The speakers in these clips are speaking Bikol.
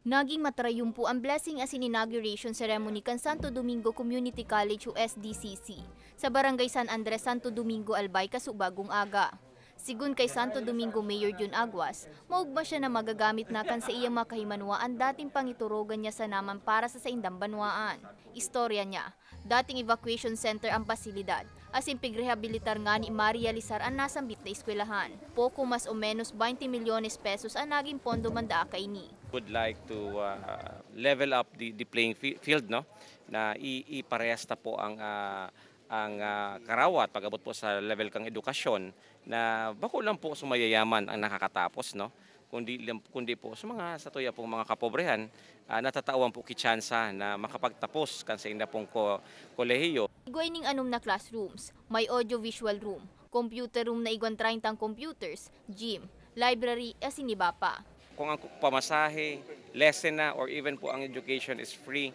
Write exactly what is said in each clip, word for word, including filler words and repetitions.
Naging matrayumpo ang blessing asin inauguration ceremony kan Santo Domingo Community College o S D C C sa Barangay San Andres, Santo Domingo, Albay, kasubagong aga. Sigun kay Santo Domingo Mayor Jun Aguas, maugma siya na magagamit na kan sa iyang mga kahimanwa an dating pangiturogan niya sa naman para sa saindang banwaan. Istorya niya, dating evacuation center ang pasilidad, asin pigrehabilitar ngani marealisar an nasambit na eskwelahan. Poko mas o menos twenty milyones pesos ang naging pondo man daa kaini. Would like to uh, level up the, the playing fi- field, no, na i- iparehas ta po ang uh, ang uh, karawat pag-abot po sa level kang edukasyon, na bako lang po sa mayayaman ang nakakatapos, no, kundi kundi po sa mga satuya pong mga kapobrehan, uh, natatawan po kitsansa na makapagtapos kan sa inda pong ko, kolehiyo. Igwa ining anom na classrooms, may audio-visual room, computer room na igwan treyntang computers, gym, library, asin iba pa. Kung ang pamasahe, lesson na, or even po ang education is free,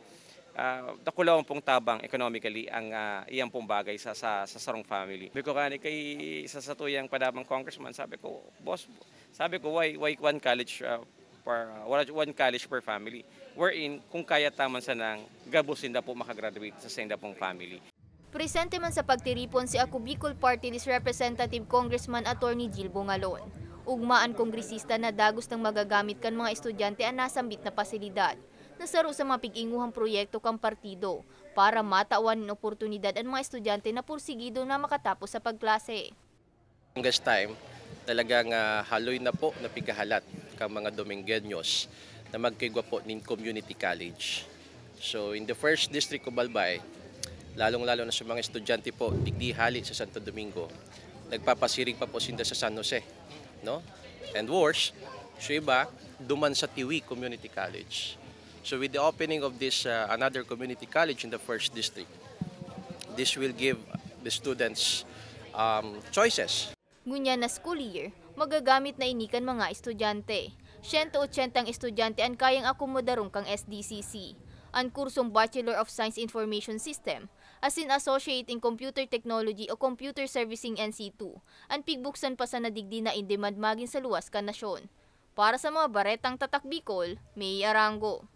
uh, dakulaon pong tabang economically ang uh, iyang pong bagay sa, sa, sa sarong family. Biko kani kay sa satuyang padamang congressman, sabi ko, boss, sabi ko, why, why one college uh, per, uh, one college per family? Wherein, kung kaya taman sanang gabos sinda po makagraduate sa sinda pong family. Presente man sa pagtiripon si Ako Bicol Party List Representative Congressman Attorney Jill Bongalon. Ugma an kongresista na dagos nang magagamit kan mga estudyante an nasambit na pasilidad na saro sa mga pig-inguhang proyekto kan partido para matawan nin oportunidad an mga estudyante na pursigido na makatapos sa pagklase. Longest time, talagang uh, haloy na po na pigahalat kang mga Domingueños na magkaigwa po nin community college. So in the first district of Albay, lalong-lalo na sa mga estudyante po digdi hali sa Santo Domingo, nagpapasiring pa po sinda sa San Jose, no? And worse, sa iba, duman sa Tiwi Community College. So with the opening of this uh, another community college in the first district, this will give the students um, choices. Ngunyan na school year, magagamit na ini kan mga estudyante. Siyento otsenta ang estudyante an kayang akomodaron kan S D C C. An kursong Bachelor of Science Information System asin Associate in Computer Technology o Computer Servicing N C two an pigbuksan pa sana digdi na in demand magin sa luwas kan nasyon. Para sa mga baretang Tatak Bicol, May Arango.